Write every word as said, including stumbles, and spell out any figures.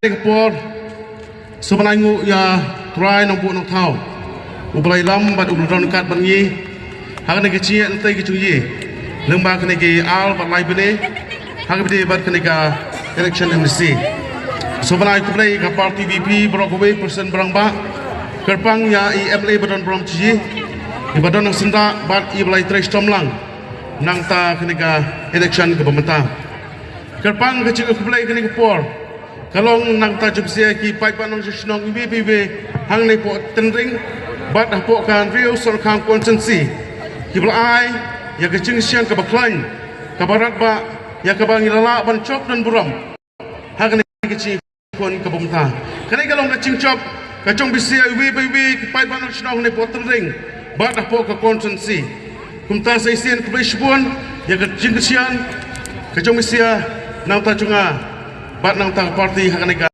Ka por, sngewbha ai nguh ïa Trai Nongbuh Nongthaw, uba la ïalam bad uba la don ryngkat bad ngi ha kane ka jingïaid lynti ka jong ngi lyngba kane ki ar bad lai bnai ha kaba ïadei bad kane ka election M D C. Sngewbha ai khublei ïa ka party V P baroh kawei, President Rangbah, kyrpang ïa i M L A ba don burom jong ngi, iba don nang syndah bad iba la ïatrei shitom lang nangta kane ka election kaba mynta. Kyrpang ka jingkhublei kane ka por ka long nangta jong bad ki paidbah nongshong shnong iwei pa iwei hangne hapoh Tynring bad hapoh ka Hynriew Sohryngkham constituency, kiba la ai ïa ka jingkyrshan kaba khlaiñ, kaba radbah, ïa kaba ngi la lah ban jop don burom ha kane ka jingïakhun kaba mynta. Kane ka long ka jingjop ka jong bad iwei pa iwei ki paidbah nongshong shnong hangne hapoh Tynring bad hapoh ka constituency. Kumta sa shisien khublei shibun ïa ka jingkyrshan ka jong bad nangta jong nga bad nangta ka party ha kane ka.